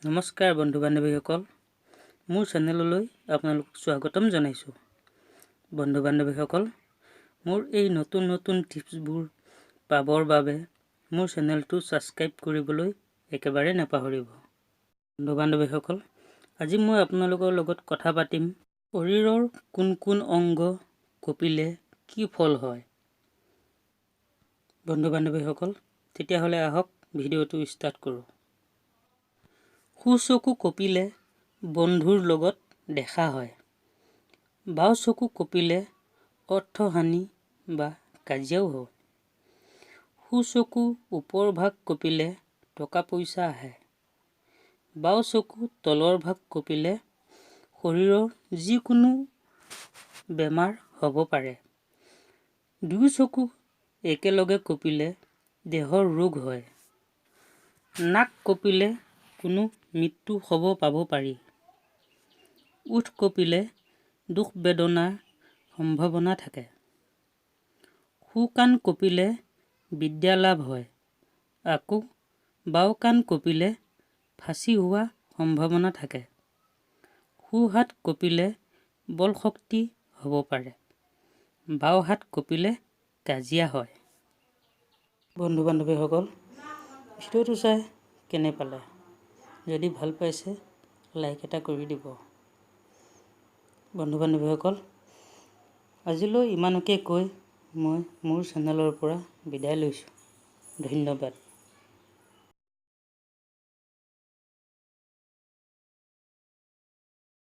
নমস্কাৰ বন্ধু বান্ধৱীসকল, মোৰ চেনেললৈ আপোনালোকক স্বাগতম জনাইছোঁ। বন্ধু বান্ধৱীসকল, মোৰ এই নতুন নতুন টিপছবোৰ পাবৰ বাবে মোৰ চেনেলটো ছাবস্ক্ৰাইব কৰিবলৈ একেবাৰে নাপাহৰিব। বন্ধু বান্ধৱীসকল, আজি মই আপোনালোকৰ লগত কথা পাতিম শৰীৰৰ কোন কোন অংগ কঁপিলে কি ফল হয়। বন্ধু বান্ধৱীসকল, তেতিয়াহ'লে আহক ভিডিঅ'টো ষ্টাৰ্ট কৰোঁ। সোঁ চকু কঁপিলে বন্ধুৰ লগত দেখা হয়। বাওঁ চকু কঁপিলে অৰ্থহানি বা কাজিয়াও হয়। সোঁ চকু ওপৰ ভাগ কঁপিলে টকা পইচা আহে। বাওঁ চকু তলৰ ভাগ কঁপিলে শৰীৰৰ যিকোনো বেমাৰ হ'ব পাৰে। দুয়ো চকু একেলগে কঁপিলে দেহৰ ৰোগ হয়। নাক কঁপিলে কোনো মৃত্যু খবৰ পাব পাৰি। ওঁঠ কঁপিলে দুখ বেদনাৰ সম্ভাৱনা থাকে। সোঁ কাণ কঁপিলে বিদ্যা লাভ হয়। আকৌ বাওঁ কাণ কঁপিলে ফাঁচি হোৱা সম্ভাৱনা থাকে। সোঁ হাত কঁপিলে বল শক্তি হ'ব পাৰে। বাওঁ হাত কঁপিলে কাজিয়া হয়। বন্ধু বান্ধৱীসকল, ভিডিঅ'টো চাই কেনে পালে? যদি ভাল পাইছে, লাইক এটা কৰি দিব। বন্ধু বান্ধৱীসকল, আজিলৈ ইমানকে কৈ মই মোৰ চেনেলৰ পৰা বিদায় লৈছোঁ। ধন্যবাদ।